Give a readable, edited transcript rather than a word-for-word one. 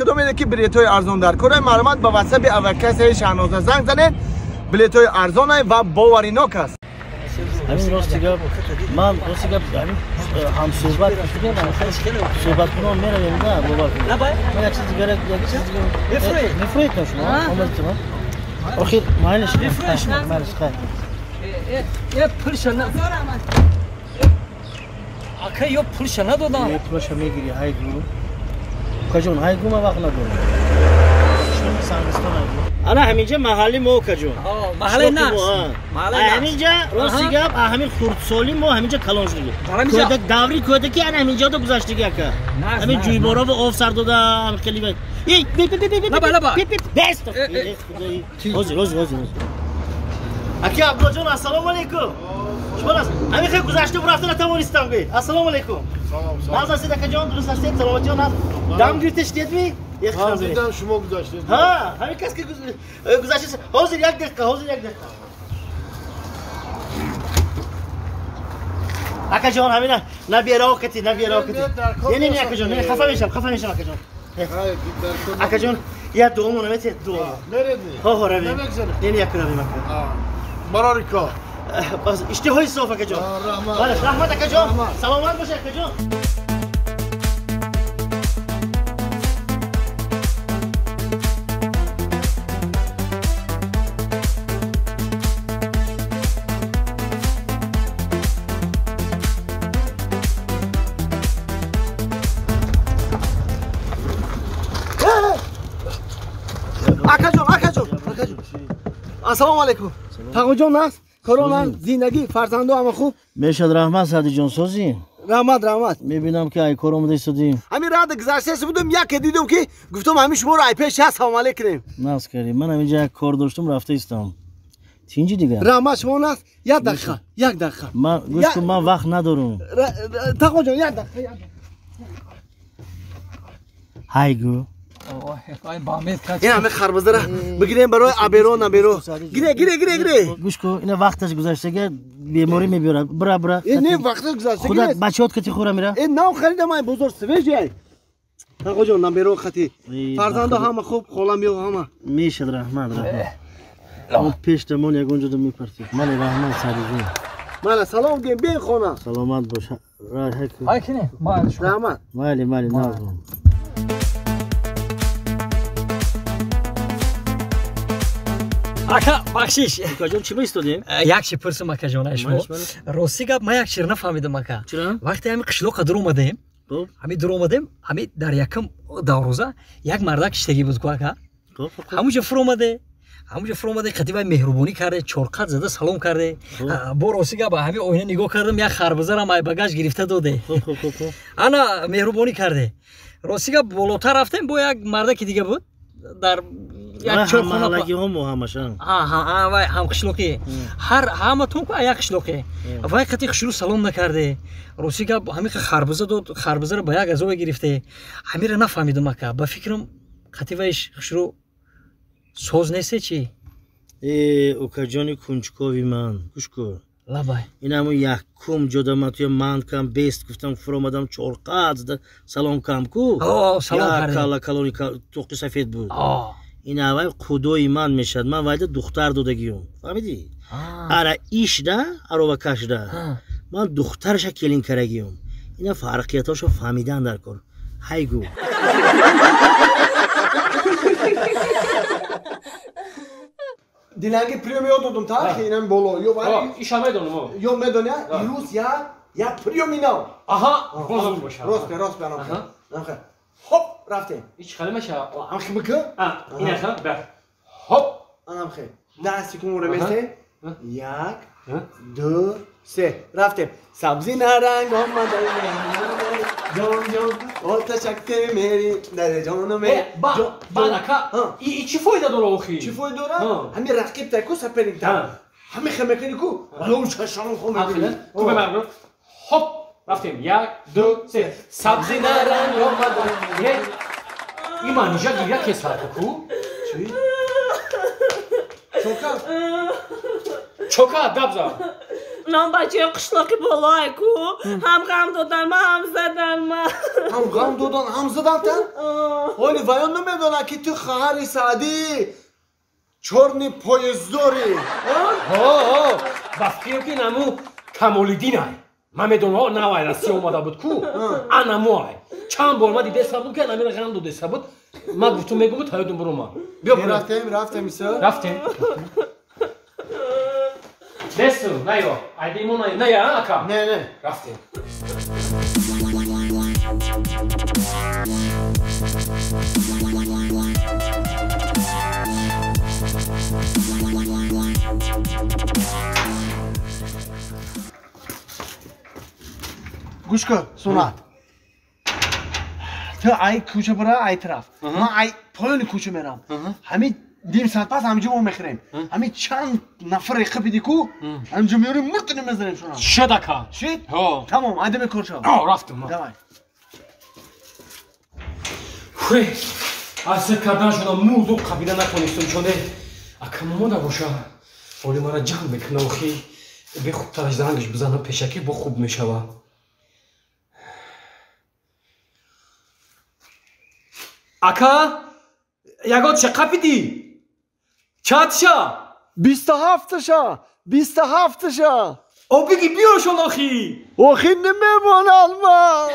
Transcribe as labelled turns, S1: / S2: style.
S1: Кадомеде ки билетҳои арзон дар кор, марҳамат ба WhatsApp авакасаи Шаҳноза занг занед. Билетҳои арзон ва боваринок аст.
S2: Ҳамин рости гап, ман рости гап ҳамсӯҳбат суҳбаткунон меравем, да, бовар кунед. Ман як чиз дигар, як чиз дигар мефурӯед шумо? Омадед? Охир майлиш, майлиш, хай.
S3: Э, пулша на. Ака, ё пулша надодам.
S2: Э, пулша мегири, ҳай гу. Укаҷон, ҳай гу, ман вақт надорам. Сангистон ҳай гу. Ана ҳаминҷа маҳалли мо, укаҷон.
S3: Маҳаллаи нақс.
S2: Ҳаминҷа рости гап, ҳамин хурдсолӣ мо ҳаминҷа калон шудагӣ. Кӯдак, даври кӯдакӣ ана ҳаминҷода гузаштагӣ, ака. Ҳамин ҷӯйборо ва об сар дода, хеле Эй, бе бе бе бе.
S3: Лаба, лаба.
S2: Бест. Ҳозир, ҳозир, ҳозир. Аки Абдуллоҷон, ассалому алайкум. Шумо аст? Ҳамин хел гузашта рафта натавонистам гӯед. Ассалому алайкум.
S4: Салом, салом.
S2: Нағз ҳастед, акаҷон, дуруст ҳастед, саломатиён аст. Дам гирифта шудедми?
S4: Ҳа, дидам шумо гузаштед.
S2: Ҳа, ҳамин кас ки гузашта. Ҳозир як дақиқа, ҳозир як дақиқа. Акаҷон, ҳамина набераокати, набераокати. Не, не, не, акаҷон, не, хафа мешам, хафа мешам, акаҷон. Акаҷон, як дуомо наметиҳед, дуомо.
S4: Мередни?
S2: Ҳо, ҳо, равем. Не, не, як равем, ака.
S4: Барори кор.
S2: Иштиҳои соф, акаҷон.
S4: Раҳмат.
S2: Раҳмат, акаҷон. Саломат бошед, акаҷон.
S1: Акаҷон, акаҷон, акаҷон. Ассалому алайкум. Тағоҷон, наст? Корона, зиндагӣ, фарзандо ҳама хуб?
S2: Мешад, раҳмат, Садиҷон, созӣ?
S1: Раҳмат, раҳмат.
S2: Мебинам ки ай кор омада истодӣ.
S1: Ҳамин рада гузаштаст будам, яке дидам ки гуфтам ҳамин шуморо ай пеш ҳаст салом алайкум.
S2: Наст кардӣ. Ман ҳаминҷа як кор доштам, рафта истам. Тинҷи дигар?
S1: Раҳмат, шумо наст? Як дақиқа, як дақиқа.
S2: Ман гӯш кун, ман вақт надорам.
S1: Тағоҷон, як дақиқа, як дақиқа.
S2: Ҳай гӯ.
S1: Ин ҳама харбузаро бигирем барои аберо, наберо. Гире, гире, гире, гире.
S2: Гӯш кун, ина вақташ гузаштага, беморӣ мебиёрад. Бира, бира.
S1: Э, не, вақташ гузаштага.
S2: Худат бачаҳот кати хӯра мера.
S1: Э, нав харидам ай бозор, свежий ай. Тағоҷон, наберо хати. Фарзандо ҳама хуб, холам ё ҳама.
S2: Мешад, раҳмат, раҳмат. Он пештамон ягон ҷода мепартид. Мане раҳмат, Садиҷон.
S1: Мана салом гем, бен хона.
S2: Саломат бош.
S3: Ай кине,
S1: раҳмат.
S2: Майли, майли, нағз.
S3: Ака, бахшиш.
S2: Акаҷон, чӣ баистодем?
S3: Як чи пурсам, акаҷон, ай шумо. Рости гап, ман як чиз нафаҳмидам, ака. Вақте ҳамин қишлоқа дур омадем, ҳамин дур омадем, ҳамин дар якум давроза як мардак иштагӣ буд ку, ака. Ҳамунҷо фуромаде, ҳамунҷо фуромаде, қати вай меҳрубонӣ карде, чорқат зада салом карде. Бо рости гап, ҳамин оина нигоҳ кардам, як харбузарам ай багаж гирифта доде. Ана меҳрубонӣ карде. Рости гап, болотар рафтем, бо як мардаки дига буд дар як
S2: чорхоналагиҳо мо ҳамаша.
S3: Аҳа, вай ҳамқишлоқӣ. Ҳар ҳаматон ку як қишлоқӣ. Вай қати хушрӯ салом накарде. Рости гап, ҳамин харбуза дод, харбузаро ба як азобе гирифте. Ҳаминро нафаҳмидам, ака. Ба фикрам қати вайш хушрӯ соз несте чӣ?
S2: Э, укаҷони кунҷкови ман, гӯш кун.
S3: Лабай.
S2: Ин ҳамун якум ҷода ман туя ман кам бест гуфтам, фуромадам, чорқат зада салом кам ку.
S3: Салом
S2: кардем. Калла калони тоқи сафед буд. Ин аввал худои ман мешад. Ман вайда духтар додагиём. Фаҳмидӣ? Ара ишда, аровакашда. Ман духтарша келин карагиём. Ина фарқиятошо фаҳмидан дар кор. Ҳай гӯ.
S1: Диланги приём ёд додум та, инам боло. Ё вай
S5: иша медонам.
S1: Ё медоня, ирӯз я приёми нав.
S5: Аҳа, боз бошад.
S1: Рост, рост, анам. Хоп, рафтем.
S5: Ич хали меша.
S1: Анхи бикы?
S5: А, ина ха, бе. Хоп.
S1: Анам хе. 10 секунд реместе. 1, 2, 3. Рафтем. Сабзи наранг омада. Ҷон ҷон, оташакте мери, дар ҷоном.
S5: Ба, ба, ака. И чӣ фоида дора охи?
S1: Чӣ фоида дора? Ҳамин рақиб та ку соперник та. Ҳамин хе мекунӣ ку, вале чашон хо мекунӣ.
S5: Ту ба ман. Хоп, рафтем. 1, 2, 3. Сабзи наранг омада. И манижа гиря кесар ку?
S1: Чӣ? Чока?
S5: Чока, дабза.
S6: Нам бачаи қишлоқи болое ку, ҳам ғам додан ма, ҳам задан ма.
S1: Ҳам ғам додан, ҳам задан та? Ҳоли ваён намедонад ки ту хоҳари Саъдӣ чорни поезддорӣ.
S5: Ба фикрам ки наму Камолиддин ай. Ман медонам, навай Россия омада буд ку, анамо ай. Чанд бор ма дидеса буд ки анамира ғам додеса буд. Ман гуфтум мегум таёдум бурума. Биё
S1: рафтем, рафтем исо.
S5: Рафтем. Десу, наё, айдимо на, ная ака.
S1: Не, не.
S5: Рафтем.
S1: Гӯш кун, Сунат. Ту ай кӯча бара, ай тараф. Ман ай поёни кӯча мерам. Ҳамин ним соат пас ҳаминҷо мо мехӯрем. Ҳамин чанд нафаре қипиди ку, ҳаминҷо меорем, муртини мезанем шуна.
S5: Шуд ака.
S1: Шуд? Тамом, айда мекор шав.
S5: Рафтам.
S1: Давай.
S5: Хуй, аз кардан шуда мурду қабила натонистум, чунде ака момода боша. Оли мара ҷанг мекуна охи. Бехубтараш зангаш бизанам пешакӣ бо хуб мешава. Ака, ягон ча қапидӣ? Чандша?
S4: 27-ша, 27-ша.
S5: О биги биёшон охи.
S4: Охи намемонад ман.